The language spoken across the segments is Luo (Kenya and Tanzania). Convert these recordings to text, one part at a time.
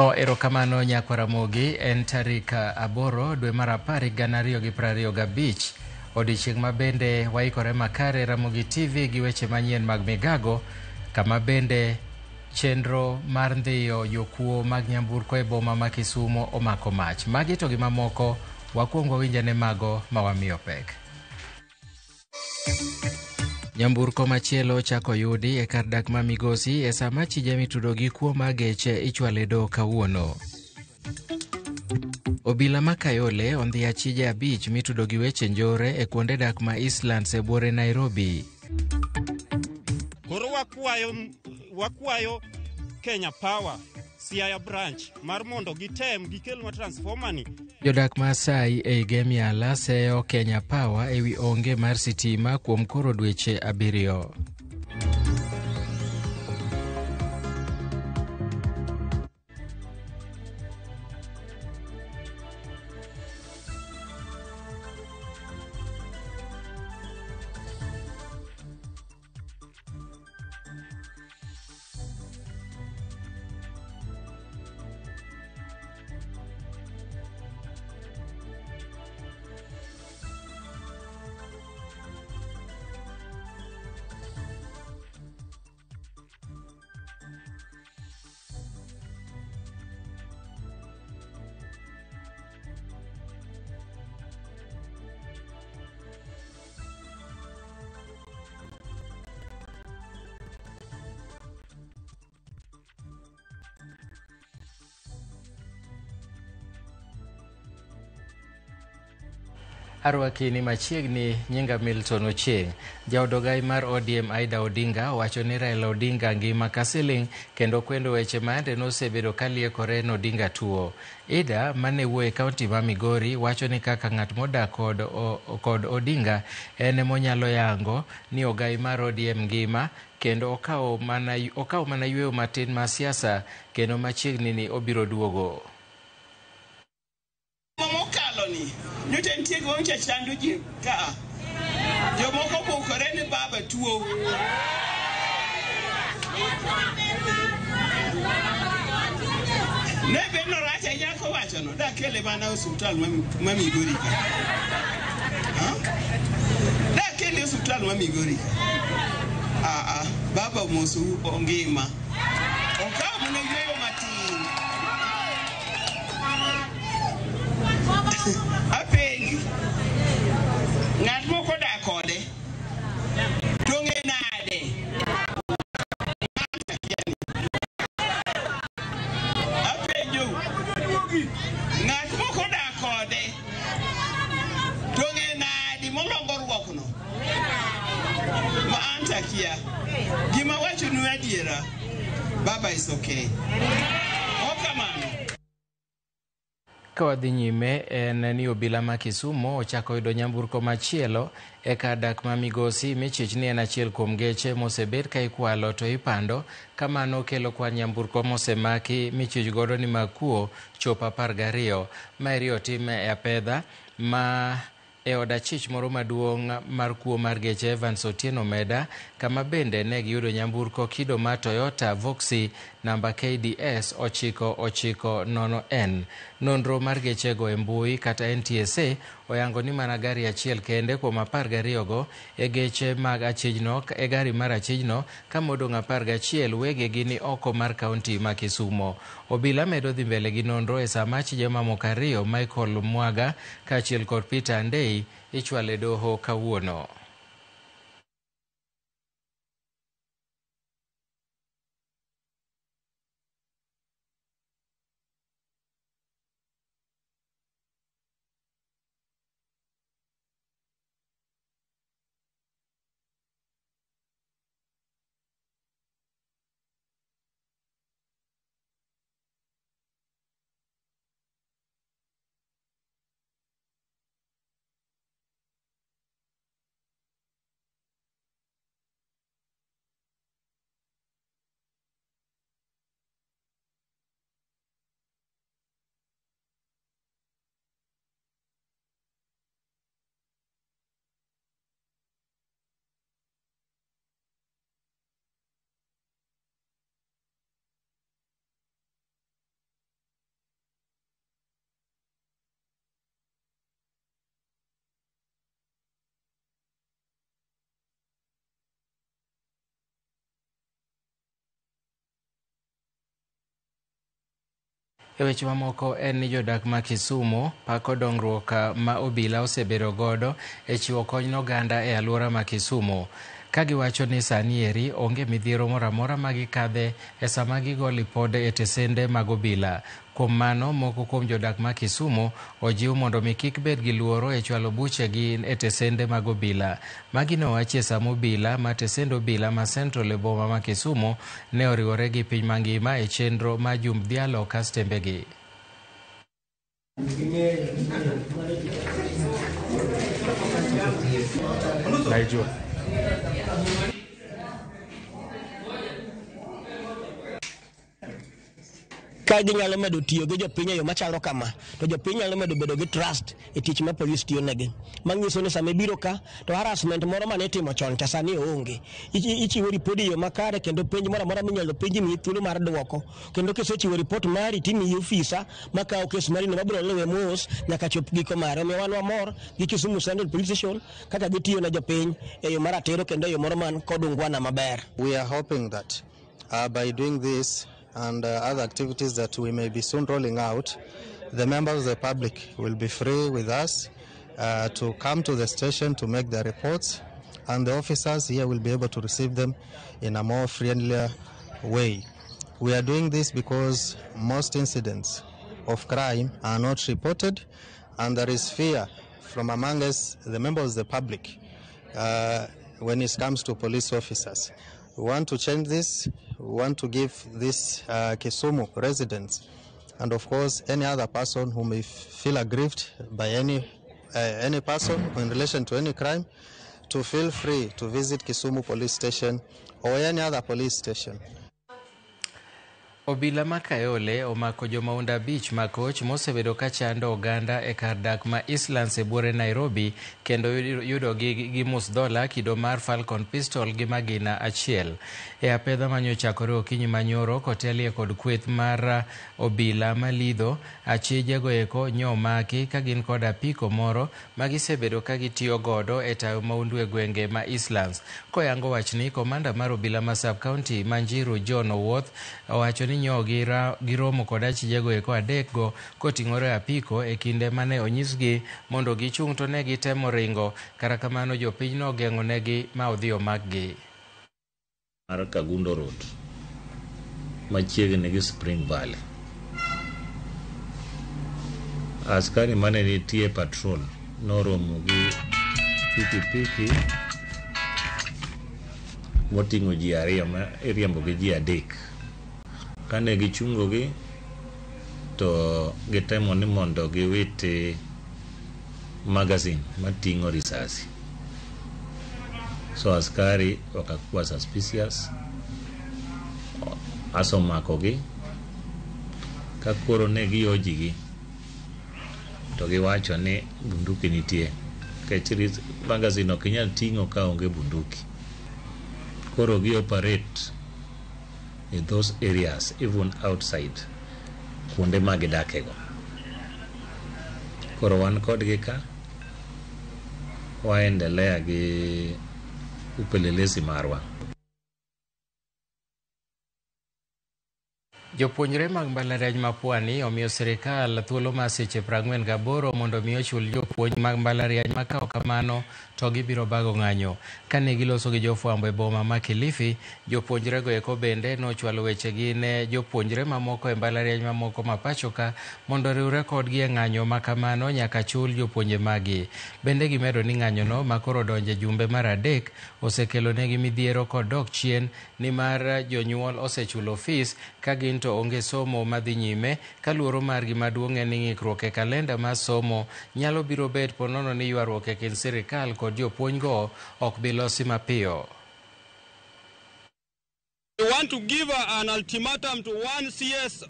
Erokamano nyakwa Ramogi, en tarik 8 dwe mar 10 2025, odiechieng' ma bende waikore makare Ramogi TV gi weche manyien mag migago, kama bende chenro mar ndhiyo jokuo mag nyamburko e boma ma Kisumo omako mach. Magi to gi mamoko wakwongo winjane mago ma wamiyo pek. Nyamburko machielo ochako yudi e kar dak ma Migosi e sama achije mitudo gi kuo mar geche ichwalo e doho kawuono. Obila ma Kayole ondhi achije 5 mitudo gi weche njore e kuonde dak ma Eastlands e buore Nairobi. Koro wakwayo Kenya Power Siaya branch mar mondo gitem gikelnwa transformer ni. Jodak ma Sai ei Gemiala seyo Kenya Power ewi onge mar sitima kuom koro dweche 7. Arwaki ni machiegni, nyinga Milton Ochieng. Jaod ogai mar ODM Aida Odinga owacho ni Raila Odinga ngima ka siling' kendo kwendo weche ma nosebedo ka liekore ni Odinga tuo. Ida mane wuoyo e kaunti ma Migori wacho ni kaka ng'at modak kod Odinga en emonyalo yango ni ogai mar ODM ngima kendo okawo mana yweyo matin mar siasa kendo machiegni ni obiro duogo. Mokalo ni nyocha nitie gima chando ji ka jomoko bukore ni baba tuo. Ne be norach ahinya kowachono dakele mana osiptal ma Migori ka. Dakele osiptal ma Migori ka. Baba mosou ongima. Okawo mana yweyo matin. Apenji, ng'at moko dak kode to ng'e nade? Apenjo, ng'at moko dak kode to ng'e nade molongo ruokno? Ma an takia. Gima wachonu adiera, baba is okay. Okamano. Ka wadhi nyime en ni obila ma Kisumo ochako yudo nyamburko machielo e kar dak ma Migosi michich ni en achiel kuom geche mosebed ka ikwalo to ipando, kamano kelo kwan nyamburko mosemaki michich godo ni mag kuo chopo 12. Maeri otim e apedha ma e od achich moro maduong' mar kuo mar geche Evans Otieno Meda, kama bende ne giyudo nyamburko kido mar Toyota Voxy namba KDS 990N. Nonro mar gechego e mbui kata NTSA oyango ni mana gari achiel kende kuom 12 go e geche mag achijno e gari mar achijno, ka modong' 11 wegegi ni oko mar kaunti ma Kisumo. Obila medo dhi mbele gi nonro e sama achije mamoko 2 Michael Mwaga kaachiel kod Peter Andei ichwalo e doho kawuono. E weche mamoko en ni jodak ma Kisumu pako dongruok ma obila osebedo godo e chiwo kony ne oganda e alwora ma Kisumu. Ka giwacho ni sani eri onge midhiero moro amora ma gikadhe e sama gigo lipode e tesende mag obila. Kuom mano, moko kuom jodak ma Kisumu ojiw mondo mi kik bed gi luoro e chwalo buchegi e tesende mag obila. Magi nowachi e sama obila ma tesend obila ma Central e boma ma Kisumu ne oriwore gi piny mangima e chenro ma jumb dhialo kastembegi. Naijua. Ka ginyalo medo tiyo gi jopiny e yo machalo kama, to jopiny nyalo medo bedo gi trust e tich ma polis tiyo negi. Manyiso ni sama ibiro ka, to harassment moro mane itimo chon cha sani onge. Ichiwo ripodi e yo makare kendo penj moro amora minyalo penji miyi thuolo mar duoko. Kendo kisechiwo ripot mari timiyi ofisa makawo kes mari no mabiro luwe mos nyaka chop giko mare. Omiyo wan wamor gi Kisumu Central Police Station kaka gitiyo ne jopiny e yo maratiro kendo e yo moro man kod ungwana maber. We are hoping that by doing this and other activities that we may be soon rolling out, the members of the public will be free with us to come to the station to make their reports, and the officers here will be able to receive them in a more friendlier way. We are doing this because most incidents of crime are not reported, and there is fear from among us, the members of the public, when it comes to police officers. We want to change this. We want to give this Kisumu residents, and of course any other person who may feel aggrieved by any person in relation to any crime, to feel free to visit Kisumu Police Station or any other police station. Obila ma Kayole omako jomaundu 5 makoch mosebedo ka chando oganda e kar dak ma Eastlands e buore Nairobi kendo yudogi gi musdhola kido mar Falcon Pistol gi magina achiel. E apedha manyochakore okinyi manyoro kotelie kod kweth mar obila malidho, achijego eko nyomaki ka gin kod apiko moro magisebedo ka gitiyo godo e tayo maundu e gwenge ma Eastlands. Koyango wachni, komanda mar obila ma sub-county Manjiru John Owuoth owacho ni nyo giromo kod achijego eko 3 go koting'ore apiko e kinde mane onyisgi mondo gichung' to ne gitemo ringo. Kata kamano jopiny nogeng'o negi ma odhi omakgi. Mar Kagundo Road machiegni gi Spring Valley, askari mane nitie patrol noromo gi pikipiki moting'o ji 2 ma iriembo gi ji 3. Kane gichungogi to gitemo ni mondo giwiti magazine mating'o risasi. So askari wakakuwa suspicious, asomakogi ka koro ne giojigi to giwacho ni bunduki nitie. Nikech magazine ok inyal ting'o ka onge bunduki. Koro gi operate in those areas, even outside kuonde ma gidakego. Koro wan kodgi ka waendelea gi upelelezi marwa. Jopuonjre mag mbalariany ma Pwani omiyo sirikal thuolo mar seche 48 mondo mi ochul jopuonj mag mbalariany ma ka ok kamano to gibiro bago ng'anyo. Kane giloso gi jofwambo e boma ma Kilifi, jopuonjrego eko bende nochwalo wechegi ne jopuonjre mamoko e mbalariany mamoko ma pacho ka mondo oriwre kodgi e ng'anyo ma kamano nyaka chul jopuonje magi. Bende gimedo ni ng'anyono ma koro odonjo e jumbe mar 3 osekelo negi midhiero kod dok chien nimar jonyuol osechulo fees ka gin to onge somo madhi nyime ka luoro margi maduong' en ni ng'ikruok e kalenda mar somo nyalo biro bet ponono ni ywaruok e kind sirikal kod jopuonjgo ok bi losi mapiyo. We want to give an ultimatum to one CS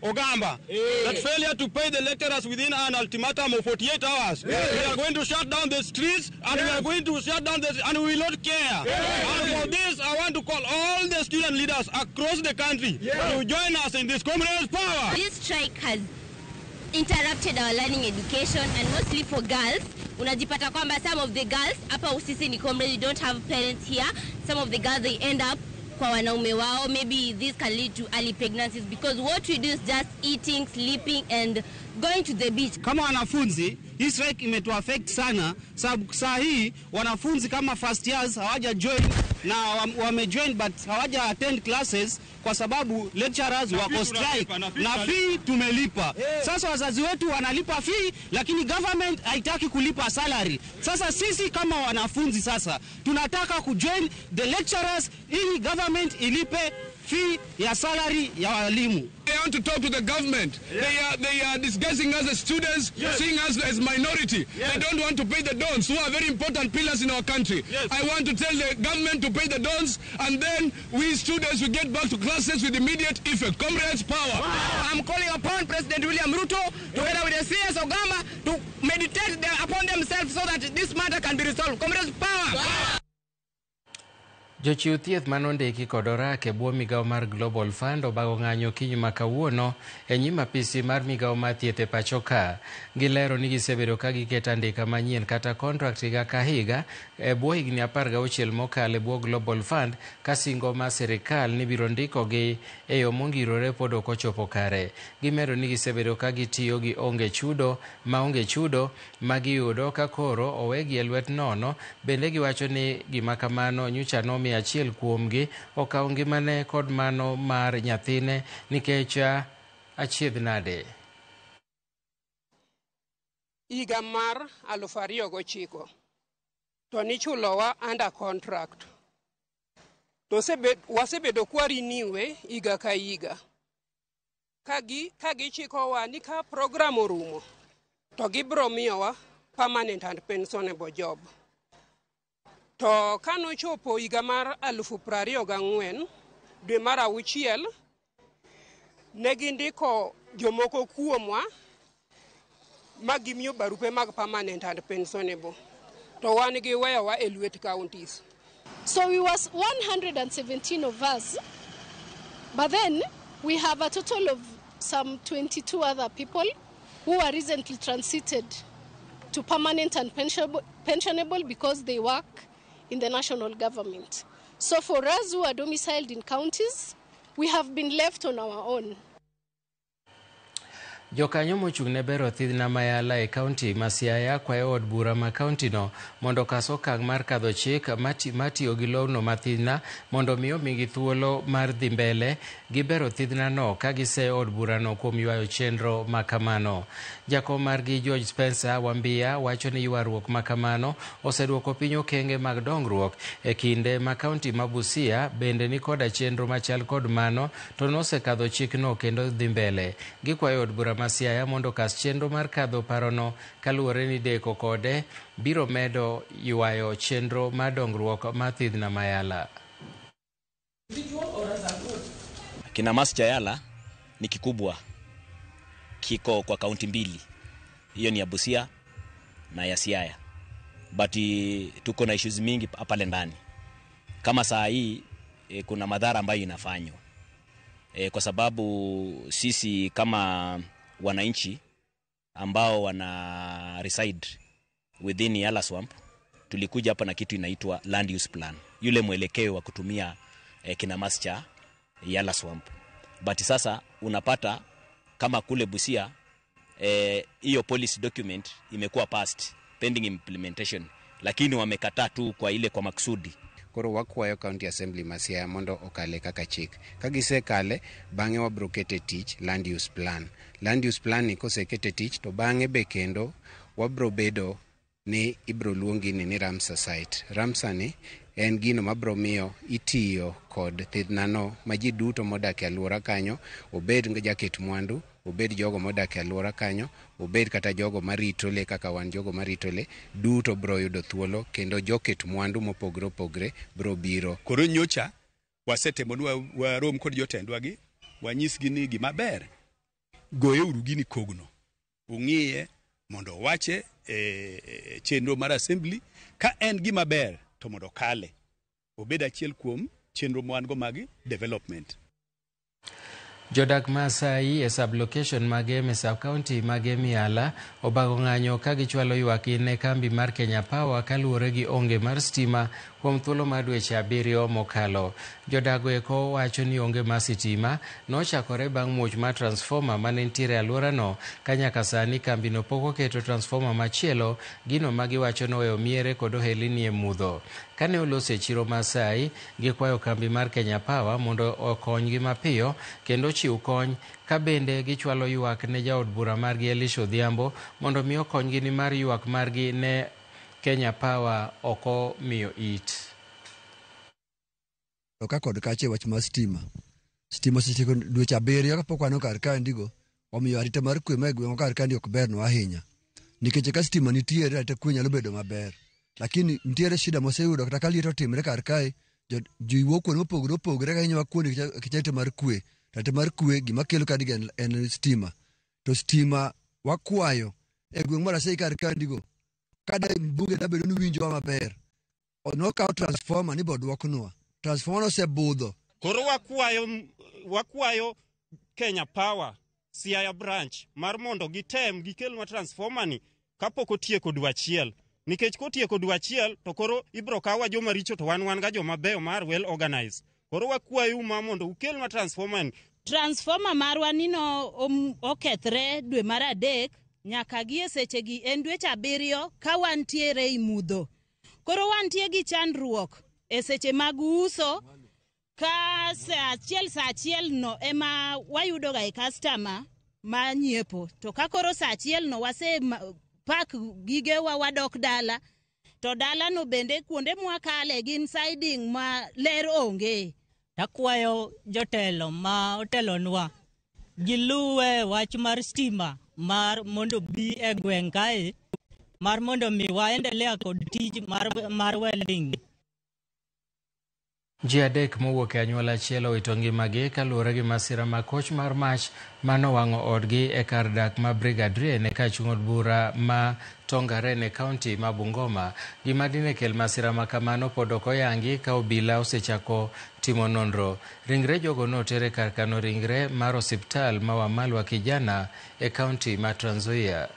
Ogamba that failure to pay the lecturers within an ultimatum of 48 hours, we are going to shut down the streets and we are going to shut down the and we will not care. And for this, I want to call all the student leaders across the country to join us in this comrades power. This strike has interrupted our learning education, and mostly for girls. Unajipata kwamba some of the girls, hapa sisi ni comrades, we don't have parents here. Some of the girls, they end up Kwa wanaume wao. Maybe this can lead to early pregnancies because what we do is just eating, sleeping and going to the beach. Kama wanafunzi, hii strike imetu affect sana, sababu saa hii wanafunzi kama first years hawaja join na wamejoin but hawaja attend classes kwa sababu lecturers wako strike na fee tumelipa. Sasa wazazi wetu wanalipa fee, lakini government haitaki kulipa salary. Sasa sisi kama wanafunzi sasa tunataka kujoin the lecturers ili government ilipe fee ya salary ya walimu. They want to talk to the government. They are disguising us as students, seeing us as minority. They don't want to pay the dons, who are very important pillars in our country. I want to tell the government to pay the dons, and then we students will get back to classes with immediate effect. Comrades, power. I'm calling upon President William Ruto, together with the CS Ogamba, to meditate upon themselves so that this matter can be resolved. Comrades, power! Jochiw thieth manondiki kod orak e bwo migawo mar Global Fund obago ng'anyo okinyi ma kawuono e nyim apisi mar migawo mar thieth e pacho ka. Gilero ni gisebedo ka giketo andika manyien kata contract higa ka higa e bwo higni 16 mokalo e bwo Global Fund, ka singo mar sirikal ni biro ndikogi e yo mongirore pod ok ochopo kare. Gimedo ni gisebedo ka gitiyo gi onge chudo maonge chudo ma giyudo ka koro owegi e lwet nono. Bende giwacho ni gima kamano nyocha nomiyo achiel kuomgi okawo ngimane kod mano mar nyathine nikech achiedh nade. Higa mar 2009 to nichulowa under contract to wasebedo kwa renew higa ka higa ka gichikowa ni ka program orumo to gibiro miyowa permanent and pensionable job. To kanochopo higa mar 2024 dwe mar auchiel, ne gindiko jomoko kuomwa ma gimiyo barupe mag permanent and pensionable, to wan giweyowa e lwet counties. So we was 117 of us, but then we have a total of some 22 other people who are recently transited to permanent and pensionable because they work in the national government. So for us who are domiciled in counties, we have been left on our own. Jokanyo mochung' ne bero thidhna mayala e kaunti ma Siaya kwayo od bura ma kaunti no mondo okas okang' mar kadho chik matiyo gi lowno ma thidhna mondo mi omigi thuolo mar dhi mbele gi bero thidhna no ka giseyo od burano kuom ywayo chenro ma kamano. Jakom margi, George Spencer Wambia, wacho ni ywaruok ma kamano oseduoko piny okenge mag dongruok e kinde ma kaunti ma Busia bende ni koda chenro machal kod mano to nosekadho chikno kendo dhi mbele. Gikwayo od bura ma Siaya mondo okas chenro mar kadho parono kaluwore ni deko kode biro medo ywayo chenro mar dongruok mar thidhna mayala. Kinamasi cha Yala ni kikubwa, kiko kwa kaunti mbili, hiyo ni ya Busia na ya Siaya, but tuko na issues mingi pale ndani. Kama saa hii kuna madhara ambayo inafanywa kwa sababu sisi kama wananchi ambao wana reside within Yala Swamp tulikuja hapa na kitu inaitwa land use plan, yule mwelekeo wa kutumia kinamasi cha Yala Swamp. But sasa unapata kama kule Busia hiyo policy document imekuwa passed pending implementation, lakini wamekataa tu kwa ile kwa makusudi. Koro wakwayo County Assembly ma Siaya mondo okale kaka chik. Ka gisekale, bang'e wabro kete tich land use plan. Land use plan ni kosekete tich to bang'e be kendo wabro bedo ni ibro luong gini ni Ramsar site. Ramsar ni en gino mabro miyo itiyo kod thidhnano ma ji duto modak e alwora kanyo, obed jaket mwandu, obed jogo modak e alwora kanyo, obed kata jogo marito le kaka wan jogo marito le, duto bro yudo thuolo kendo joket mwandu mopogre opogre bro biro. Koro nyocha wasetemo ni warom kod jotendwa gi wanyisgi ni gima ber goyeuru gini kogno ung'iye mondo owache e chenro mar assembly ka en gima ber to mondo kale obed achiel kuom chenro ma wan go mag development. Jodak Maasai e sub-location ma Gem e sub-county ma Gem Yala obago ng'anyo ka gichwalo ywakgi ne kambi mar Kenya Power kaluwore gi onge mar stima kuom thuolo mar dweche 7 mokalo. Jodago eko wacho ni onge mar sitima nochakore bang' muoch mar transformer mane nitiere e alworano ka nyaka sani kambino pok oketo transformer machielo, gino ma giwacho noweyo miere kod ohelni e mudho. Kane oloso e chiro Maasai, gikwayo kambi mar Kenya Power mondo okonygi mapiyo kendo chiw kony ka bende gichwalo ywak ne jaod bura margi Elisha Odhiambo mondo mi okonygi nimar ywak margi ne Kenya Power ok omiyo it. Ka kod kacha e wach mar stima. Stima osetieko dweche 7 kapok waneno kar kaendigo, omiyo arita mar kwe ma e gweng'wa kar kaendi ok bernwa ahinya. Nikech ka stima nitiere, arita kwe nyalo bedo maber. Lakini nitiere shida moseyudo kata ka liet otimre kar kae, ji wuok kuonde mopogore opogore ka hinyowa kuonde nikech arita mar kwe. Arita mar kwe gima kelo kaendi en stima. To stima wakwayo e gweng' mar Asei kar kaendigo, ka da mbunge dabedo ni winjowa maber, nokaw transformer ni boduoknwa. Transformer nosebudho. Koro wakwayo Kenya Power Siaya branch mar mondo gitem gikelnwa transformer ni kapok otieko dwe achiel. Nikech kotieko dwe achiel to koro ibro kawa joma richo to wan ga joma beyo mar well organized. Koro wakwayo ma mondo ukelnwa transformer ni. Transformer marwa nino okethre dwe mar 3 nyaka gi e sechegi en dweche 7 ka wantiere e mudho. Koro wantie gi chandruok e seche mag uso ka saa achiel no ema wayudo ga e customer ma nyiepo. To ka koro saa achiel no wase pak gigewa wadok dala, to dala no bende kuonde mwakale gin siding ma ler onge. Takwayo jotelo ma otelonwa giluwe wach mar stima mar mondo bi e gweng' kae mar mondo mi waendelea kod tij mar welding. Ji 3 mowuok e anyuola achiel owito ngimagi kaluwore gi masira ma koch mar mach manowang'o odgi e kar dak ma Brigadier e kachung' od bura ma Tongaren e kaunti ma Bungoma. Gima dine kel masira ma kamano pod ok oyangi ka obila osechako timo nonro. Ringre jogo noter e kar kano ringre mar osiptal ma Wamalwa Kijana e kaunti ma Trans Nzoia.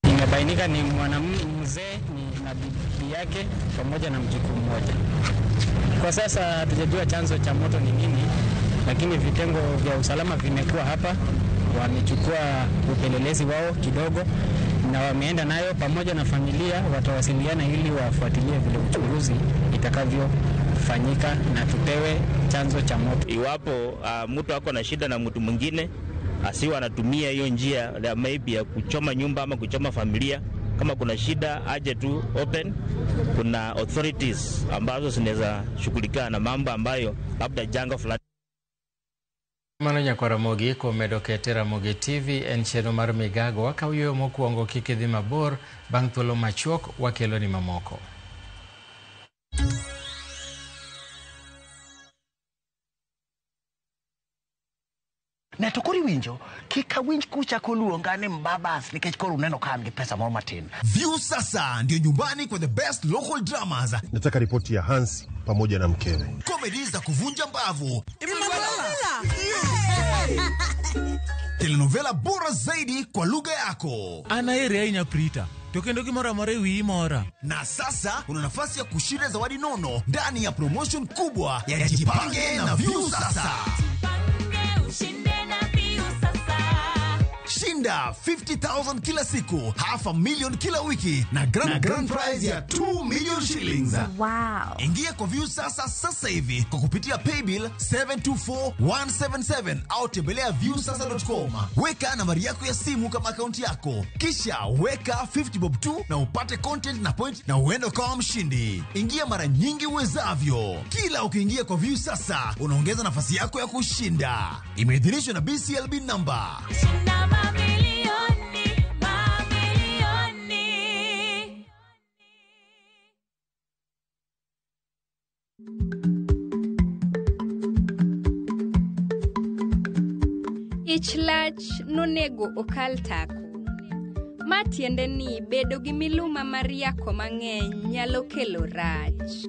Imebainika ni mwanamzee ni na bibi yake pamoja na mjukuu mmoja. Kwa sasa hatujajua chanzo cha moto ni nini, lakini vitengo vya usalama vimekuwa hapa, wamechukua upelelezi wao kidogo na wameenda nayo pamoja na familia, watawasiliana ili wafuatilie vile uchunguzi itakavyofanyika na tupewe chanzo cha moto. Iwapo mtu ako na shida na mtu mwingine, asiwe anatumia hiyo njia ya maybe ya kuchoma nyumba ama kuchoma familia. Kama kuna shida aje tu open. Kuna authorities ambazo zinaweza shughulika na mambo ambayo labda janga fulani. Mano nyakwar Ramogi komedo kete Ramogi TV en chenro mar migago. Wakaw yueyo mokwongo kik idhi mabor, bang' thuolo machuok wakelo ni mamoko. Ne to koro iwinjo, kik awinj kuchako luonga ni mbabas nikech koro uneno ka an gi pesa moro matin. View sasa ndio nyumbani kwa the best local dramas. Nataka ripoti ya Hansi pamoja na mkewe. Comedy za kuvunja mbavu. Telenovela bora zaidi kwa lugha yako. Anaere ahinya Prita. To kendo gimoro amora e wiyi mora. Na sasa una nafasi ya kushinda zawadi nono ndani ya promotion kubwa ya Jipange na View Sasa. Shinda 50,000 kila siku, 500,000 kila wiki na grand prize ya 2 million shillings. Wow. Ingia kwa View Sasa sasa hivi kwa kupitia paybill 724177 au tembelea viewsasa.com. Weka nambari yako ya simu kama akaunti yako, kisha weka 50 bob tu na upate content na point na uende ukawa mshindi. Ingia mara nyingi uwezavyo. Kila ukiingia kwa View Sasa unaongeza nafasi yako ya kushinda. Imeidhinishwa na BCLB number. Shinda mamilioni, mamilioni. Ich lach nonego okal tako. Ma tiende ni bedo gi miluma mar yako mang'eny nyalo kelo rach.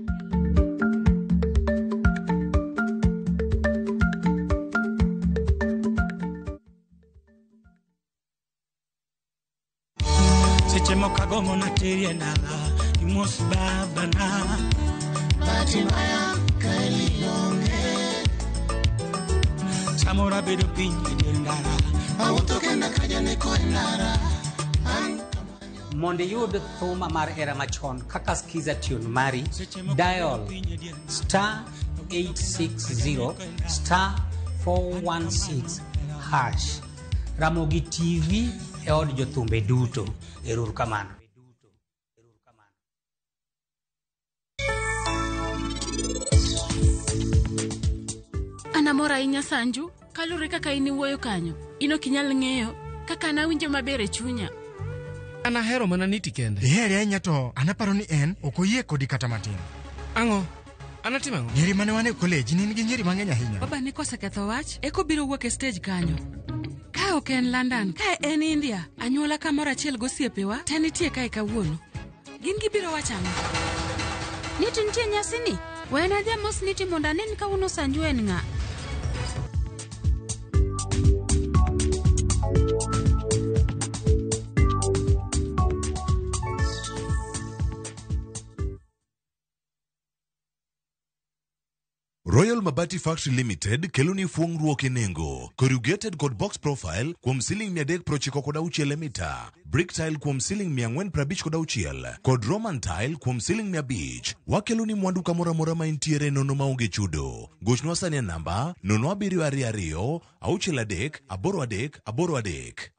Seche moko agombo nateri e dala imos babana. Bahati mbaya kaeli onge. Samoro abedo piny e dier ndara. Awuotho kenda ka janeko e ndara. Mondo iyud thuma mar era machon kaka skiza tune mari, dial star 860 star 416 hash. Ramogi TV e od jothumbe duto. Ero kamano. An amor ahinya Sanju, kaluwore kaka in iwuoyo kanyo. In ok inyal ng'eyo kaka nawinjo maber e chunya. An ahero mana niti kende. Ihere ahinya to an aparo ni en ok oyie kodi kata matin. Ang'o? An atimo ang'o? Nyiri mane wan e college ne nigi nyiri mang'eny ahinya. Baba ni koseketho wach, eko biro wuok e stage kanyo. Ka ok en London, ka en India, anyuola kamoro achiel gosiepewa te nitie kae kawuono. Gin gibiro wacho ang'o? Niti nitie nyasi ni? Wena adhi amos Niti mondo anen kawuono Sanju en ng'a. Royal Mabati Factory Limited kelo ni fuong'ruok e nengo. Corrugated kod box profile kuom siling 396 e mita, brick tile kuom siling 456 kod Roman tile kuom siling 500. Wakelo ni mwandu kamoro amora ma intiere nono maonge chudo. Gochnwa sani e namba 0722 63 83 83.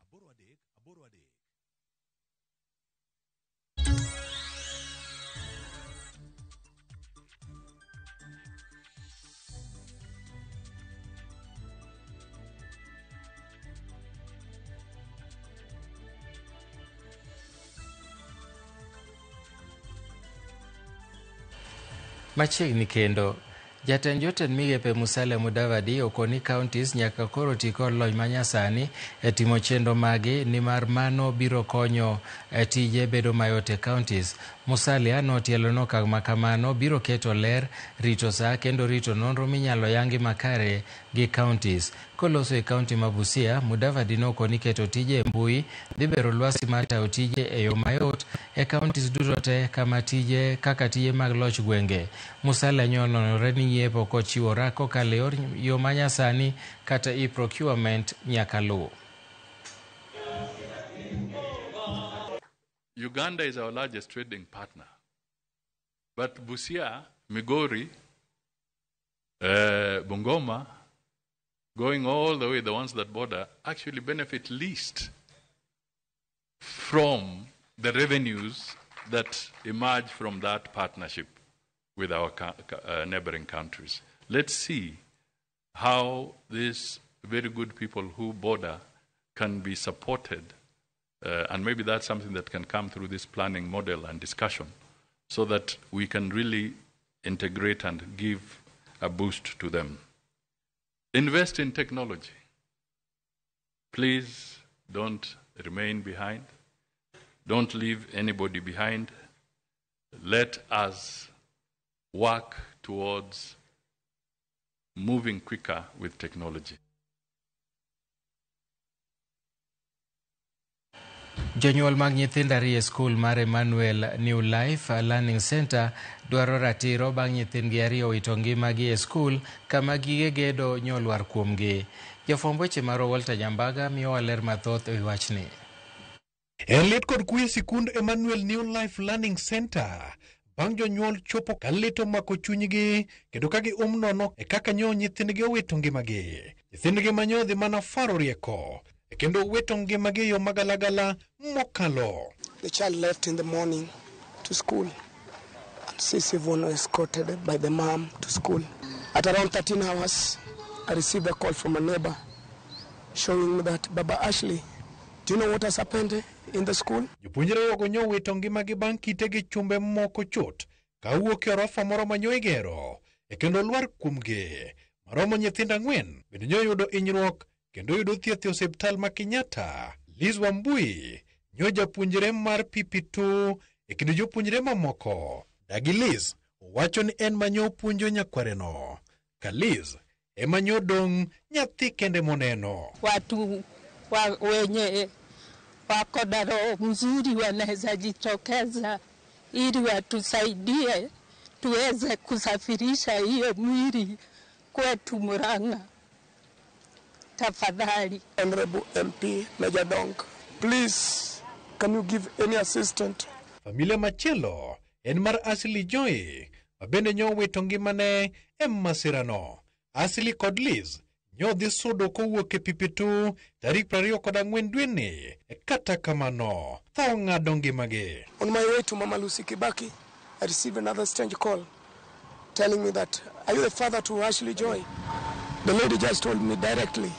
Machiegni kendo, jatend jotend migepe Musalia Mudavadi okoni counties nyaka koro ti kod lony manyasani e timo chenro magi nimar mano biro konyo tije bedo mayot e counties. Musalia notielo ni okang' makamano biro keto ler, rito saa kendo rito nonro minyalo yangi makare gi counties. Koloso e county ma Busia, Mudavadi nokoni keto tije e mbui dhi bero lwasi mar tayo tije e yo mayot e counties duto te kama tije kaka tije mag loch gwenge. Musalia nyononore ni nyiepo kochiwo kokalo e yo manyasani kata e-procurement nyaka luw. Uganda is our largest trading partner. But Busia, Migori, Bungoma, going all the way, the ones that border, actually benefit least from the revenues that emerge from that partnership with our neighboring countries. Let's see how these very good people who border can be supported, and maybe that's something that can come through this planning model and discussion, so that we can really integrate and give a boost to them. Invest in technology. Please don't remain behind. Don't leave anybody behind. Let us work towards moving quicker with technology. Jonyuol mag nyithindo ariyo e skul mar Emmanuel New Life Learning Center dwaro ratiro bang' nyithindgi ariyo wito ngimagi e skul kama gige gedo nyolwar kuomgi. Jafwamb weche marwa Walter Nyambaga miyowa ler mathoth e wi wachni. En lit kod kuyo e sikund Emmanuel New Life Learning Center bang' jonyuol chopo ka lit omako chunygi kendo ka gium nono e kaka nyo nyithindgi owito ngimagi. Nyithindgi ma nyo dhi mana faro rieko kendo wito ngimagi e yo magalagala mokalo. The child left in the morning to school and Sisi Vono escorted by the mom to school. At around 13 hours, I received a call from a neighbor showing me that, Baba Ashley, do you know what has happened in the school? Jopuonjre ogo nyo wito ngimagi bang' kite gi chumbe moko chot kawuok e orofa moro ma nyo igero e kendo lwar kuomgi. Maromo nyithindo 4 bende nyo yudo hinyruok kendo yudo thieth e osiptal ma Kenyatta. Liz Wambui nyo japuonjre mar PP2 e kind jopuonjre mamoko. Dagi Liz owacho ni en manyo puonjo nyakwareno. Ka Liz ema nyo dong' nyathi kende moneno. Watu wa wenye wako na roho mzuri wanaweza jitokeza ili watusaidie tuweze kusafirisha hiyo mwili kwetu Murang'a. Tafadhali. Honorable MP Major Donk, please, can you give any assistance? Familia machielo en mar Ashley Joy ma bende nyowito ngimane e masirano. Ashley kod Liz nyodhi sudo kowuok e Pipitu tarik 24 dweni. Kata kamano, tho ng'ado ngimagi. On my way to Mama Lucy Kibaki, I received another strange call telling me that, are you the father to Ashley Joy? The lady just told me directly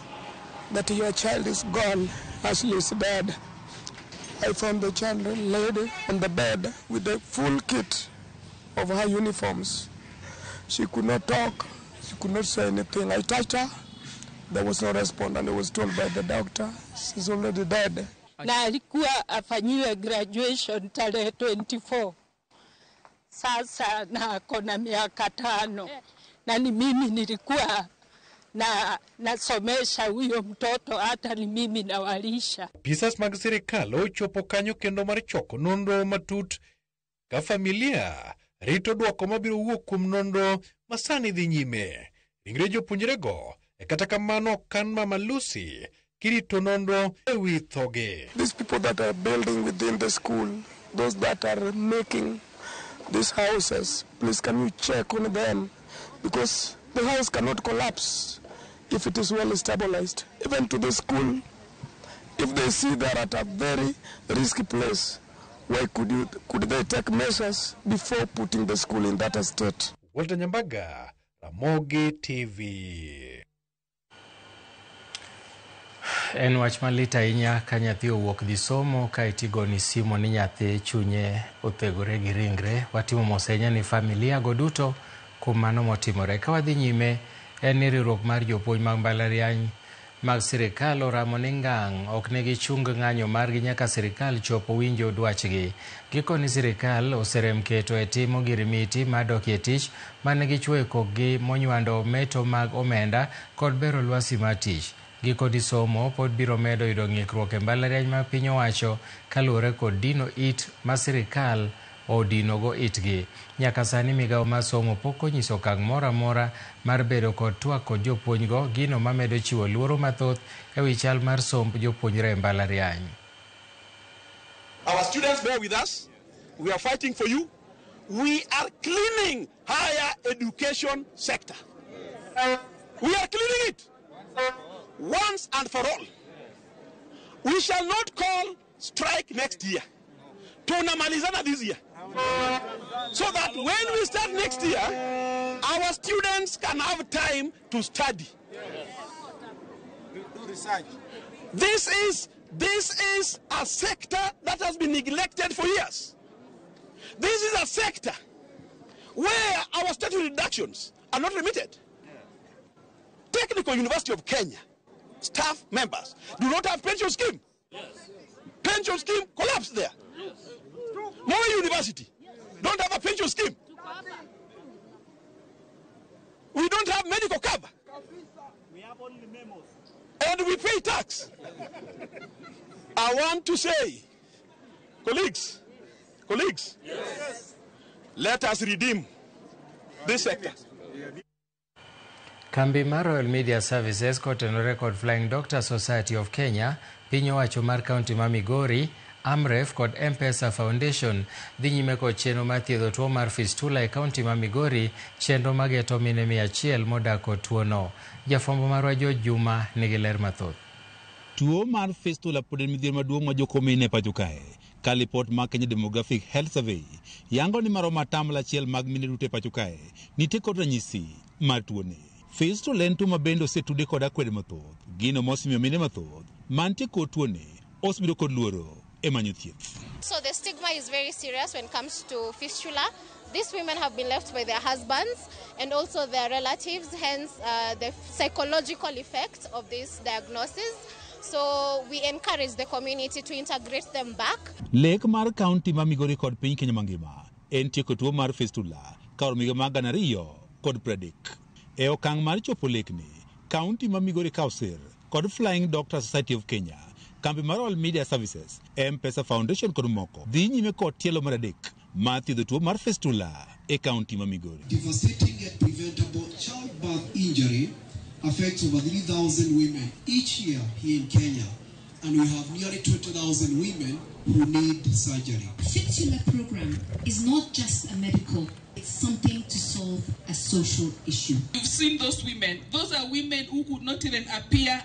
that your child is gone, Ashley is dead. I found the child lady on the bed with the full kit of her uniforms. She could not talk, she could not say anything. I touched her, there was no response, and I was told by the doctor, she's already dead. Na alikuwa afanyiwe graduation tarehe 24. Sasa na ako na miaka 5. Na ni mimi nilikuwa na nasomesha huyo mtoto, hata ni mimi nawalisha. Apisas mag sirikal ochopo kanyo kendo mar choko nonro matut ka familia rito dwoko mabiro wuok kuom nonro masani dhi nyime. Ringre jopuonjrego e kata kamano kan Mama Lucy kirito nonro e wi thogi. These people that are building within the school, those that are making these houses, please can you check on them? Because the house cannot collapse if it is well stabilized. Even to the school, if they see they're at a very risky place, why could they take measures before putting the school in that state? Walter Nyambaga, Ramogi TV. En wach malit ahinya ka nyathi owuok dhi somo ka itigoni simo ni nyathi chunye othegore gi ringre. Watimo mos ahinya ni familia go duto kuom mano motimore. Ka wadhi nyime, en ni riwruok mar jopuonj mag mbalariany mag sirikal oramo ni ngang' ok ne gichung ng'anyo margi nyaka sirikal chopo winjo dwachgi. Gikoni sirikal oserem keto e timo girimiti madok e tich mane gichwoyo kokgi monywando meto mag omenda kod bero lwasi mar tich. Gikoni somo pod biro medo yudo ng'ikruok e mbalariany ma piny owacho kaluwore kod dino it ma sirikal odinogo itgi. Nyaka sani migawo mar somo pok onyiso okang' moro amora mar bedo kod twak kod jopuonjgo, gino mamedo chiwo luoro mathoth e wi chal mar somb jopuonjre e mbalariany. Our students, bear with us. We are fighting for you. We are cleaning higher education sector. We are cleaning it once and for all. We shall not call strike next year. Tunamalizana this year. So that when we start next year, our students can have time to study. Do research. This is a sector that has been neglected for years. This is a sector where our statutory deductions are not remitted. Technical University of Kenya staff members do not have pension scheme. Pension scheme collapsed there. Moi University don't have a pension scheme. We don't have medical cover. We have only memos. And we pay tax. I want to say, colleagues, yes, let us redeem this sector. Kambi mar Royal Media Services kotenore kod Flying Doctor Society of Kenya, piny owacho mar kaunti ma Migori, Amref kod M-Pesa Foundation dhi nyime kod chenro mar thiedho tuo mar fistula e kaunti ma Migori, chenro mageto mine 100 modak kod tuono. Jafwambo marwa George Juma nigi ler mathoth. Tuo mar fistula pod en midhiero maduong' ma joko mine e pacho kae. Ka lipot mar Kenya Demographic Health Survey yango ni maromo 1% mag mine duto e pacho kae nitie kod ranyisi mar tuoni. Fistula en tuo ma bende osetude kod akwede mathoth. Gino mosemiyo mine mathoth mantie kod tuoni osebedo kod luoro e manyo thieth. So the stigma is very serious when it comes to fistula. These women have been left by their husbands and also their relatives, hence the psychological effect of this diagnosis. So we encourage the community to integrate them back. Lek mar kaunti ma Migori kod piny Kenya mangima en tieko tuo mar fistula ka oromo higa mar 2030. E okang' mar chopo lekni, kaunti ma Migori ka osir kod Flying Doctor Society of Kenya Kambi mar All Media Services, M-Pesa Foundation kod moko dhi nyime kod tielo mar adek mar thiedho tuo mar fistula e kaunti ma Migori. Devastating yet preventable childbirth injury affects over 3,000 women each year here in Kenya, and we have nearly 20,000 women who need surgery. Fistula program is not just a medical, it's something to solve a social issue. You've seen those women. Those are women who could not even appear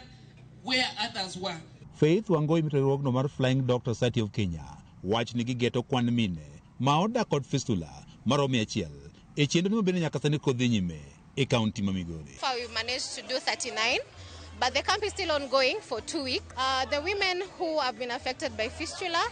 where others were. Faith Wangoi riwruogno mar Flying Doctor Society of Kenya wach ni gigeto kwan mine ma odak kod fistula maromo 100 e chenro ma bende nyaka sani kodhi nyime e kaunti ma Migori. Far we've managed to do 39, but the camp is still ongoing for 2 weeks. The women who have been affected by fistula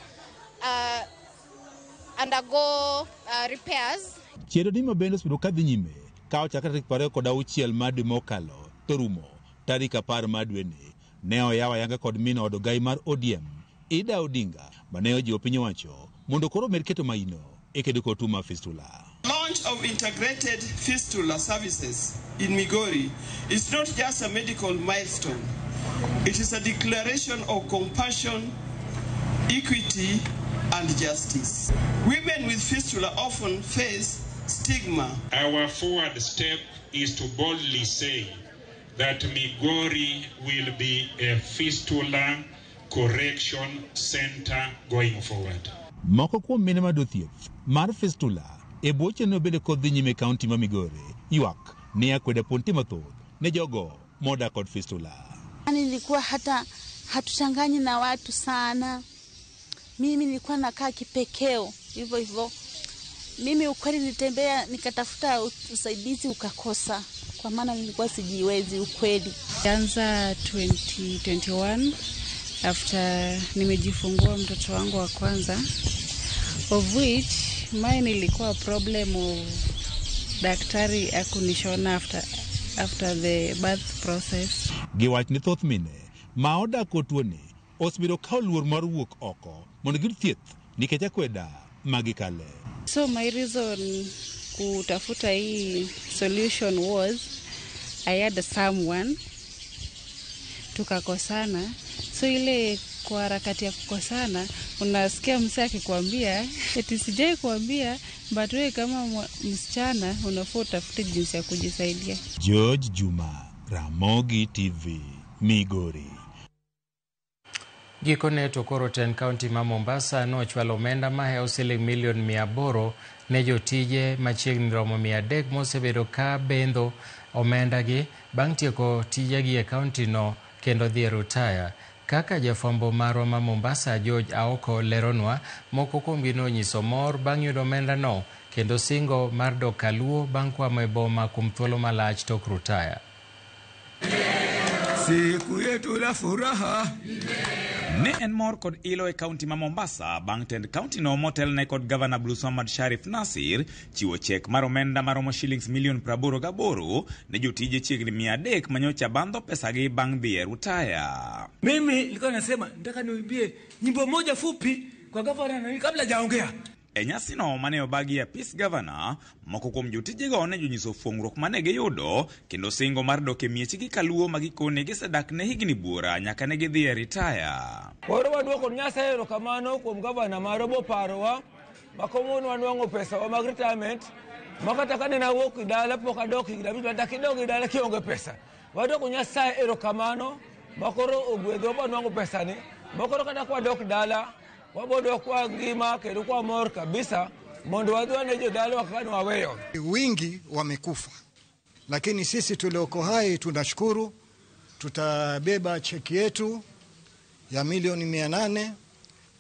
undergo repairs. Chenro ni mabende osebedo kadhi nyime ka ochakre tarik 26 mar dwe mokalo to rumo tarik 10 mar dweni. Ne oyawo ayanga kod min od ogai mar ODM Ida Odinga mane ojiwo piny owacho mondo koro omed keto maino e kedo kod tuo mar fistula. Launch of integrated fistula services in Migori is not just a medical milestone. It is a declaration of compassion, equity, and justice. Women with fistula often face stigma. Our forward step is to boldly say that Migori will be a fistula correction center going forward. Moko kuom mine ma thieth mar fistula e bwo chenro bende kod dhi nyime e kaunti ma Migori ywak ni akweda pod nitie mathoth ne jogo modak kod fistula. Nilikuwa hata hatuchanganyi na watu sana. Mimi nilikuwa nakaa kipekeo hivyo hivyo. Mimi ukweli nilitembea nikatafuta usaidizi ukakosa, kwa maana nilikuwa sijiwezi ukweli. Anza 2021 after nimejifungua mtoto wangu wa kwanza, of which mine ilikuwa problem of daktari akunishona after the birth process. Giwach ni thoth mine ma odak kod tuoni osebedo ka oluor mar wuok oko mondo giyud thieth nikech akweda magikale. So my reason kutafuta hii solution was I had someone, tukakosana. So ile kwa harakati ya kukosana unasikia msee akikwambia eti sijai kuambia, but wewe kama msichana unafaa utafute jinsi ya kujisaidia. George Juma, Ramogi TV, Migori. Gikone to koro tend kaunti ma Mombasa nochwalo omenda mahewo siling milion 800 ne jotije machiegni romo 300 mosebedo ka bendho omendagi bang' tieko tijegi e kaunti no kendo dhi e rutaya. Kaka jafwambo marwa ma Mombasa George Aoko leronwa, moko kuomgi nonyiso mor bang' yudo omendano kendo singo mar dok kaluo bang' kwamo e boma kuom thuolo malach tok rutaya. Siku yetu la furaha. Ne en mor kod ilo e kaunti ma Mombasa bang' tend kaunti no motelne kod Gavana Abdulswamad Sharif Nasir chiwo chek mar omenda maromo shillings milion 88 ne jotije chiegni 300 manyocha bandho pesagi bang' dhi e rutaya. Mimi nilikuwa nasema nataka niimbie nyimbo moja fupi kwa gavana na kabla hajaongea. E nyasino mane obagi e apis gavana, moko kuom jotijego ne jonyiso fuong'ruok mane giyudo kendo singo mar dok e miechgi kaluo ma gikone gisedak ne higni buora nyaka ne gidhi e ritaya. Koro waduoko Nyasaye erokamano kuom gavana marwa boparowa ma kawuono wanwang'o pesa wa mag retirement ma kata kane nawuok e dala pok adok higni abich dak idog e dala kionge pesa. Waduoko Nyasaye erokamano ma koro ogwedhowa ba wanwang'o pesani ma koro kata kwadok dala wabodok kwa ngima kendo kwa mor kabisa mondo wadhi wane jodalawa kaka ne waweyo. Wingi wamekufa, lakini sisi tulioko hai tunashukuru. Tutabeba cheki yetu ya milioni 800.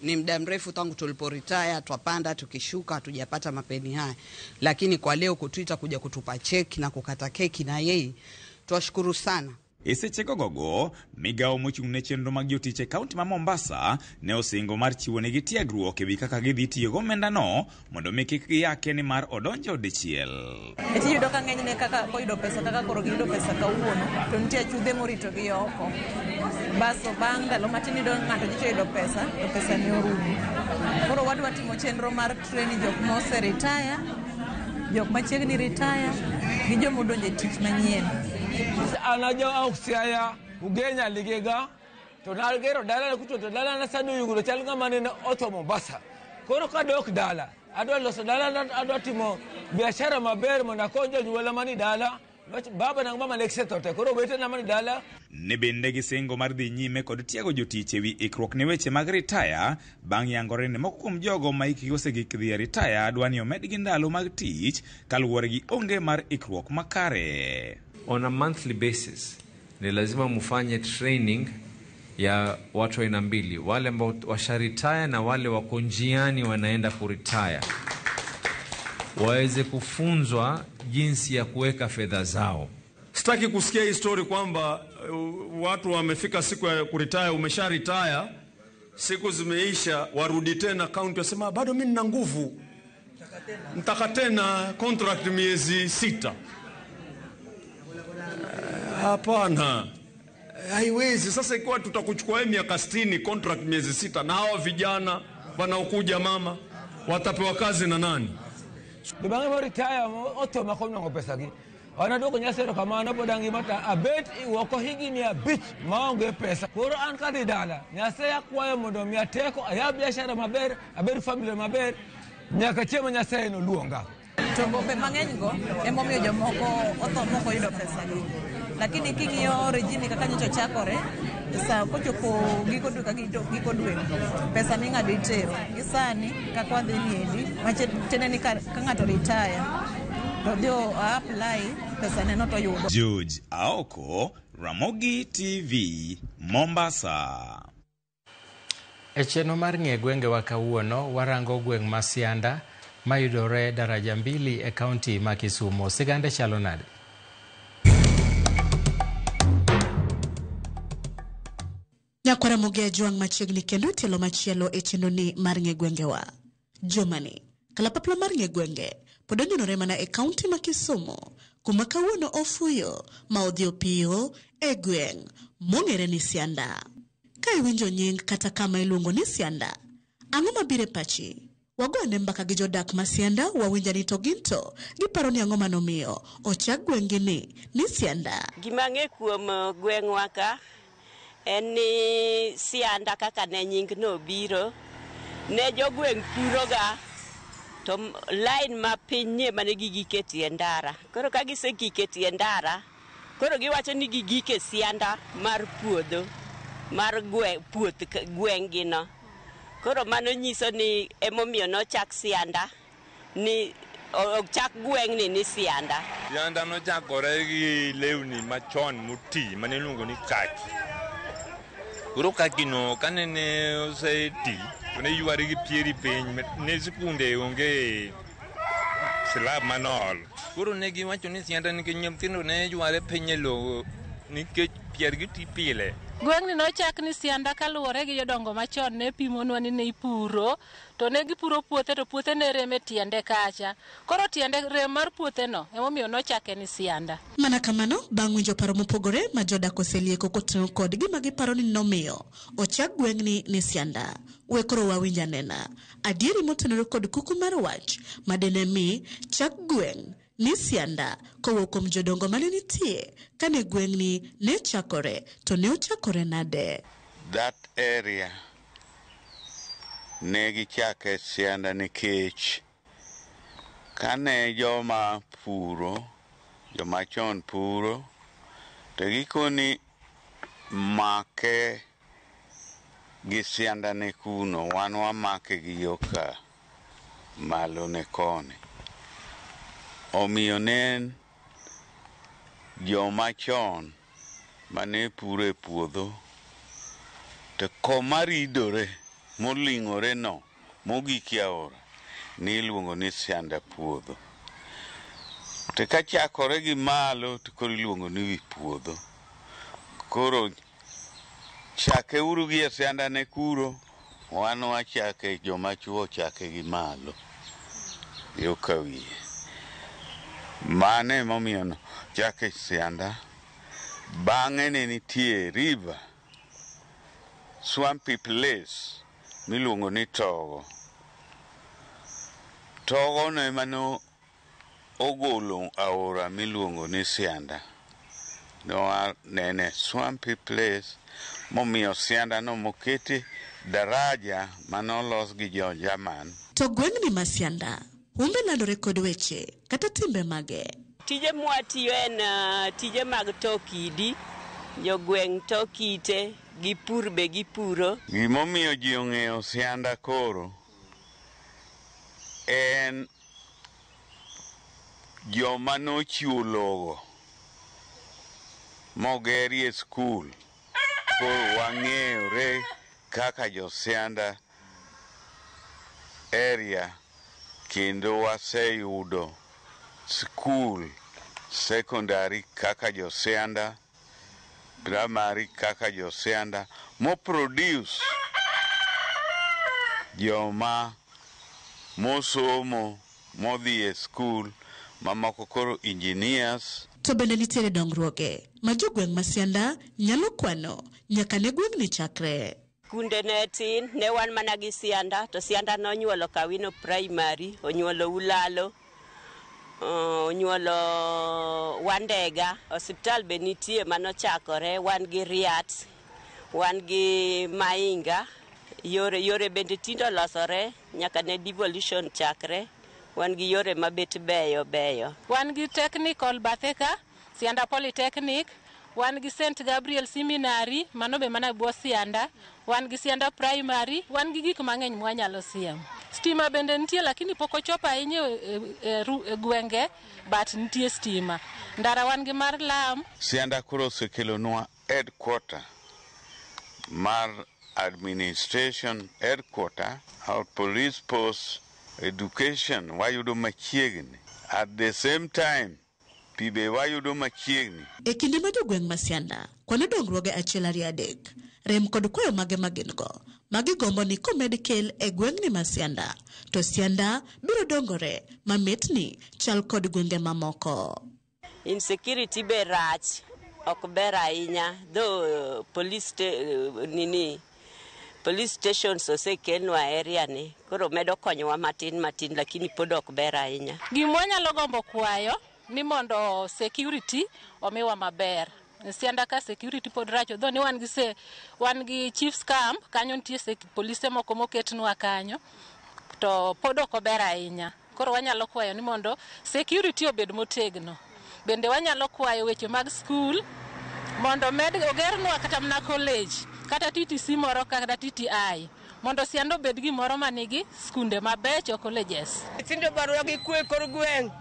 Ni muda mrefu tangu tuliporetire, twapanda tukishuka, hatujapata mapeni haya, lakini kwa leo kutuita kuja kutupa cheki na kukata keki na yeye, twashukuru sana. E seche gogo, migawo mochung' ne chenro mag jotich e kaunti ma Mombasa ne osingo mar chiwo negi tiegruok ewi kaka gidhi tiyo gi omendano mondo mi kik giyake nimar odonjo dichiel. Eti yudo ka ng'enyne kaka koyudo pesa kaka koro giyudo pesa kawuono to nitie chudhe moritogi oko. Baso bang' ndalo matin iyudo ng'ato nyocha oyudo pesa to pesa ne orumo. Koro wadwa timo chenro mar training jok mose retire, jok machiegni retire gi joma odonjo e tich manyien. An ajo Siaya, Ugenya, Ligega, To nagero dalana kucho to dalana sani oyugno chal ng'ama nene otho Mombasa. Koro kadok dala, adwa loso dalana, adwa timo biashara maber mondo akony jonyuola mani dala. Baba na mama ne gisetho te, koro owetena mani dala. Ne bende gisingo mar dhi nyime kod tiego jotich ewi ikruok ne weche mag ritaya bang' yangore ni moko kuom jogo ma hikgi osegik dhi e ritaya dwa ni omedgi ndalo mag tich kaluwore gi onge mar ikruok makare. On a monthly basis ni lazima mufanye training ya watu aina mbili, wale ambao washaritaya na wale wako njiani wanaenda kuritaya, waweze kufunzwa jinsi ya kuweka fedha zao. Sitaki kusikia hii story kwamba watu wamefika siku ya kuritaya, umesha retire, siku zimeisha, warudi tena county wasema bado mimi nina nguvu, nitaka tena contract miezi 6. Hapana, haiwezi. Sasa ikiwa tutakuchukua wewe miaka 60 contract miezi 6, na hawa vijana wanaokuja mama watapewa kazi na nani? Bang'e mo retire otho ma konwang'o pesa gi. An aduoko Nyasaye erokamano pod angima to abet oko higni 5 maonge pesa. Koro an kadhi dala, Nyasaye akwayo mondo omiya teko, ayaw biashara maber, abed familia maber, nyaka chieng' ma Nyasaye noluonga. To gope mang'eny go emomiyo jomoko otho mok oyudo pesa gi. Lakini king'iyo regime kaka nyocha ochakore, sa kochopo giko dwe ka giko dwe, pesa ming'ado itero. Gi sani kaka wadhi niendi, matiende ni ka ng'ato retire, to odhi o apply, pesa neno to oyudo. George Aoko, Ramogi TV, Mombasa. E chenro mar ng'e gwengewa kawuono, warango gweng' ma Sianda mayudore daraja 2 e kaunti ma Kisumu. Sigande chalo nade? Nyakwara Ramogi Ajwang' machiegni kendo tielo machielo e chenro ni mar ng'e gwengewa. Jomani, kalapapla mar ng'e gwenge pod onenore mana e kaunti ma Kisumu, kuma kawuono ofuyo ma odhi opiyo e gweng' mong'ere ni Sianda. Ka iwinjo nying kata kama iluongo ni Sianda, ang'o mabiro e pachi? Wago ane mbaka gi jodak ma Sianda, wawinjo ni to gin to giparo ni ang'o manomiyo ochak gweng'gi ni Sianda. Gima ang'e kuom gweng'wa ka en ni Sianda kaka ne nying no biro, ne jogweng' puroga to line ma piny nie mane gigike tie ndara. Koro ka gisegike tie ndara, koro giwacho ni gigike Sianda mar puodho, mar puoth gweng'gi no. Koro mano nyiso ni emomiyo nochak Sianda, ni ochak gweng'ni ni Sianda. Sianda nochakore gi lewni machon moti mane iluongo ni kaki. Koro kaki no kanene oseti to ne yware gi pieri piny, ne sikunde onge slab manool. Koro ne giwacho ni Sianda nikech nyithindo ne yware piny e lowo nikech piergi ti pile. Gweng'ni nochak ni Sianda kaluwore gi jodongo machon ne pimonwa ni ne ipuro, to ne gipuro puothe to puothe ne rem e tiende kacha. Koro tiende rem mar puothe no emomiyo nochake ni Sianda. Mana kamano, bang' winjo paro mopogore ma jodak oselieko koting'o kod gima giparo ni nomiyo ochak gweng'ni ni Sianda. We koro wawinj anena adieri motenore kod kuku mar wach madene mi chak gweng' ni Sianda kowuok kuom jodongo mane nitie kane gweng'ni ne chakore, to ne ochakore nade? That area ne gichake Sianda nikech kane joma puro, joma chon puro, to gikoni make gi Sianda ne kuno, wan wamake gi yoka malo ne koni. Omiyo ne joma chon mane puro e puodho to koma ridore moling'ore no mogik e aora niluongo ni Sianda puodho. To kachakore gi malo to koro iluongo ni wi puodho. Koro chake uru gi e Sianda ne kuro, wan wachake joma chuo chake gi malo yo ka wiye. Mano emomiyo chake Sianda. Bang'e ne nitie river, swampy place miluongo ni Togo. Togo no ema no ogolo aora miluongo ni Sianda. Nene swampy place momiyo Sianda no moketi daraja manolos gi jo German. To gweng'ni ma Sianda, humbe landore kod weche kata timbe mage. Tije mwatiyo en tije mag to kidi, jogweng' to kite, gi pur be gipuro. Gimomiyo ji ong'eyo Sianda koro en joma nochiwo logo mogerie skul. Koro wang'eyore kaka jo Sianda area kendo waseyudo skul secondary kaka jo Sianda, primary kaka jo Sianda, mo produce joma mosomo modhi e skul mamoko koro engineers. To bende nitiere dongruoge ma jogweng' ma Sianda nyalo kwano nyaka ne gweng'ni chakre. Kunde ne tin, ne wan mana gi Sianda, to Sianda nonyuolo Kawino Primary, onyuolo Ulalo, onyuolo Wandega. Osiptal be nitie manochakore, wan gi Riat, wan gi Mainga. Yore bende tindo olosore nyaka ne devolution chakre. Wan gi yore mabet beyo beyo. Wan gi technical bathe ka, Sianda Polytechnic, wan gi St. Gabriel Seminary, mano be mana bwo Sianda, wan gi Sianda Primary, wan gi gik mang'eny mwanyalo siemo. Stima bende nitie lakini pok ochopo ahinya e gwenge, but nitie stima. Ndara wan gi mar lam. Sianda koro osekelonwa headquarter mar administration headquarter, our police post, education wayudo machiegni. At the same time, pi be wayudo machiegni. E kinde ma jogweng' ma Sianda kwano dongruoge 1 2 3, rem kod kwayo mage ma gin go ma gigombo ni komed kel e gweng'ni ma Sianda, to Sianda biro dongore ma mitni chal kod gwenge mamoko. Insecurity be rach, ok ber ahinya, though police police stations osekelnwa area ni, koro medo konyowa matin matin, lakini pod ok ber ahinya. Gima wanyalo gombo kwayo ni mondo security omiwa maber. Sianda ka security pod rach, though ni wan gi chiefs camp, kanyo nitie polise moko moketnwa kanyo, to pod ok ober ahinya. Koro wanyalo kwayo ni mondo security obed motegno. Bende wanyalo kwayo weche mag skul mondo med ogernwa kata mana college, kata TTC moro kata TTI, mondo Sianda obed gimoro manigi skunde mabecho, colleges. Nyithindo barua gi kwe kor gweng',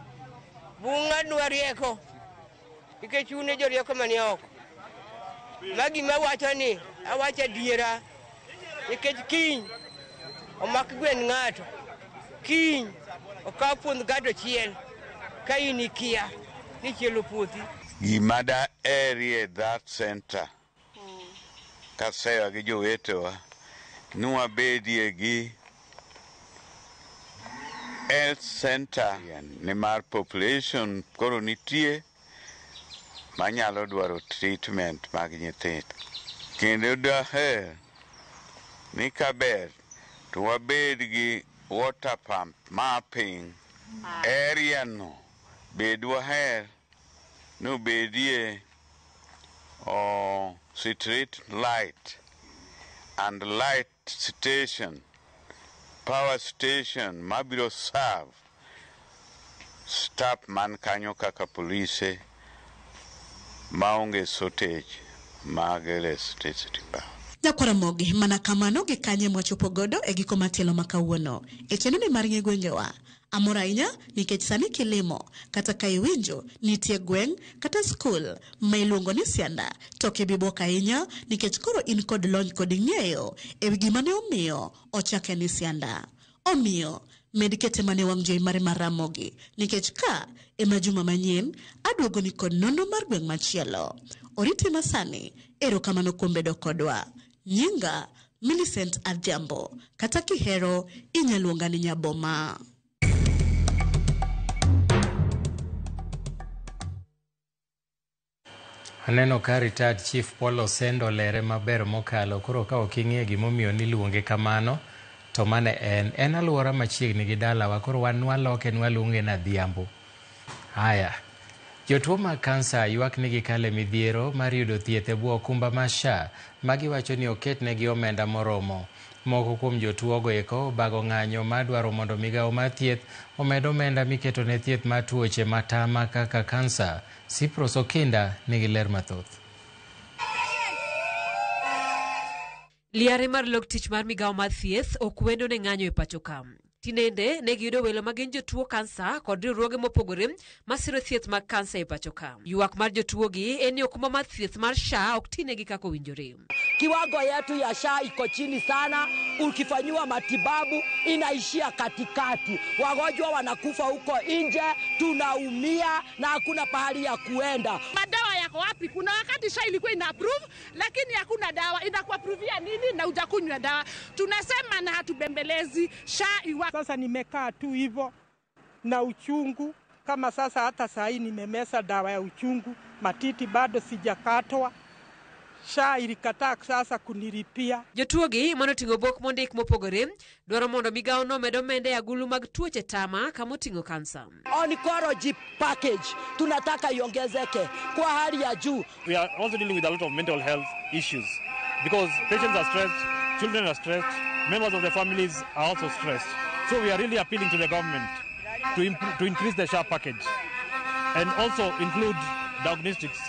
bung'adnwa rieko, nikech un e jorieko manie oko. Ma gima awacho ni, awacho adiera, nikech kiny omak gwen ng'ato, kiny okaw puoth ng'ato chiel, ka in ikia ni chielo puothi. Gima daherie that center, kasewa gi jowetewa, ni wabedie gi health center nimar population koro nitie manyalo dwaro treatment mag nyithindo. Kendo daher ni kaber to wabed gi water pump mapping area no, bed waher ni obedie street light and light station, power station mabiro serve staff man kanyo kaka polise maonge shortage mag electricity power. Nyakwaramogi mana kamano gi kanye mwachopo godo e giko matielo ma kawuono. E chenro ni mar ng'e gwengewa, amor ahinya nikech sani kilimo kata ka iwinjo nitie gweng' kata skul ma iluongo ni Sianda, to ok ibi bwok ahinya nikech koro in kod lony kod ng'eyo e wi gima ne omiyo ochake ni Sianda. Omiyo med kete mane wang' jowi mare mar Ramogi nikech ka ema juma manyien aduogo ni kod nonro mar gweng' machielo. Oriti masani, erokamano kuom bedo kodwa. Nyinga Millicent Adhiambo, kata kihero inyaluonga ni Nyaboma. Aneno ka retired Chief Paul Osendo lere maber mokalo, koro ka ok ing'eyo gimomiyo niluonge kamano, to mane en alwora machiegni gi dalawa, koro wan nwaloke nwaluonge ni Adhiambo. Haya. Jotuo mag kansa ywak ni gikale midhiero mar yudo thieth e bwo okumba mar SHA ma giwacho ni oketnegi omenda moromo. Moko kuom jotuogo eko obago ng'anyo mar dwaro mondo migawo mar thieth omed omenda miketo ne thieth mar tuoche matama kaka kansa. Cyprus Okinda nigi ler mathoth. Liare mar lok tich mar migawo mar thieth ok wendo ne ng'anyo e pacho ka. Tinende ne giyudo welo ma gin jotuo kansa kod riwruoge mopogore masiro thieth mag kansa e pacho ka. Ywak mar jotuogi en ni okumba mar thieth mar SHA ok tinegi kaka owinjore. Kiwango yetu ya SHA iko chini sana. Ukifanyiwa matibabu inaishia katikati, wagonjwa wanakufa huko nje, tunaumia na hakuna pahali ya kuenda. Madawa yako wapi? Kuna wakati SHA ilikuwa ina approve, lakini hakuna dawa. Inakuaprovia nini na hujakunywa dawa? Tunasema na hatubembelezi SHA iwa. Sasa nimekaa tu hivyo na uchungu kama sasa, hata saa hii nimemeza dawa ya uchungu, matiti bado sijakatwa. SHA ilikataa sasa kunilipia. Jotuogi manoting'o bok mondik mopogore dwaro mondo migawo no omed omenda e agulu mag tuoche tama kama oting'o kansa. Oncology package tunataka iongezeke kwa hali ya juu. We are also dealing with a lot of mental health issues because patients are stressed, children are stressed, members of the families are also stressed. So we are really appealing to the government to increase the SHA package and also include diagnostics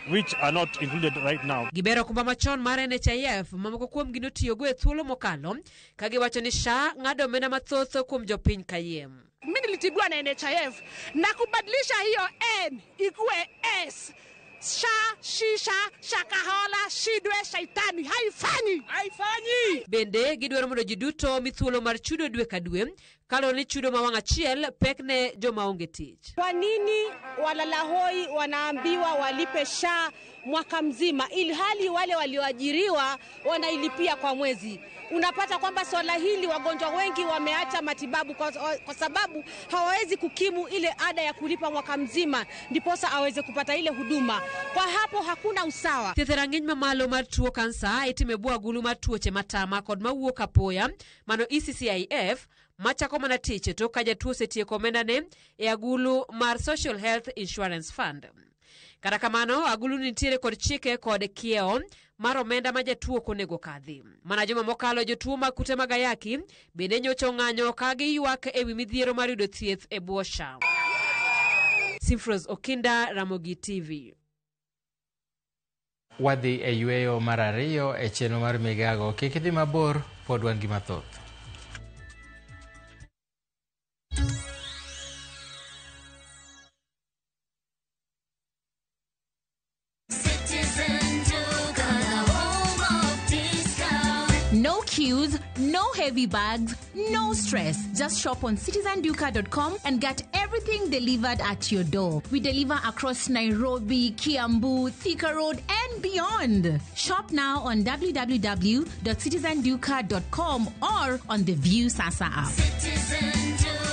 which are not included right now. Gibero okumba machon mar NHIF ma moko kuomgi notiyogo e thuolo mokalo ka giwacho ni SHA ng'ado omenda mathoth kuom jopiny kayiem. Mimi nilitibiwa na NHIF na kubadilisha hiyo N ikuwe S. Sha, shisha, shakahola, shidwe, shaitani. Haifanyi. Haifanyi. Bende gidwaro mondo ji duto omi thuolo mar chudo dwe ka dwe kaluwore ni chudo ma wang' achiel pek ne joma onge tich. Kwa nini walalahoi wanaambiwa walipe SHA mwaka mzima ilhali wale walioajiriwa wanailipia kwa mwezi? Unapata kwamba swala hili wagonjwa wengi wameacha matibabu kwa sababu hawawezi kukimu ile ada ya kulipa mwaka mzima ndiposa aweze kupata ile huduma. Kwa hapo hakuna usawa. Thieth e rang'iny mamalo mar tuo kansa itimo e bwo agulu mar tuoche matama kod mawuok apoya mano ECCIF machako mana tich tok ka jatuo osetieko omendane e agulu mar Social Health Insurance Fund. Kata kamano, agulu nitiere kod chike kod kiewo mar omenda ma jatuo ok onego kadhi. Mana juma mokalo jotuo mag kute mag ayaki bende nyocha ong'anyo ka giywak ewi midhiero mar yudo thieth e bwo SHA. Simfros Okinda, Ramogi TV. Wadhi e yweyo mar ariyo e chenro mar migago. Kik idhi mabor, pod wan gi mathoth. No queues, no heavy bags, no stress. Just shop on citizenduka.com and get everything delivered at your door. We deliver across Nairobi, Kiambu, Thika Road, and beyond. Shop now on www.citizenduka.com or on the View Sasa app. Citizen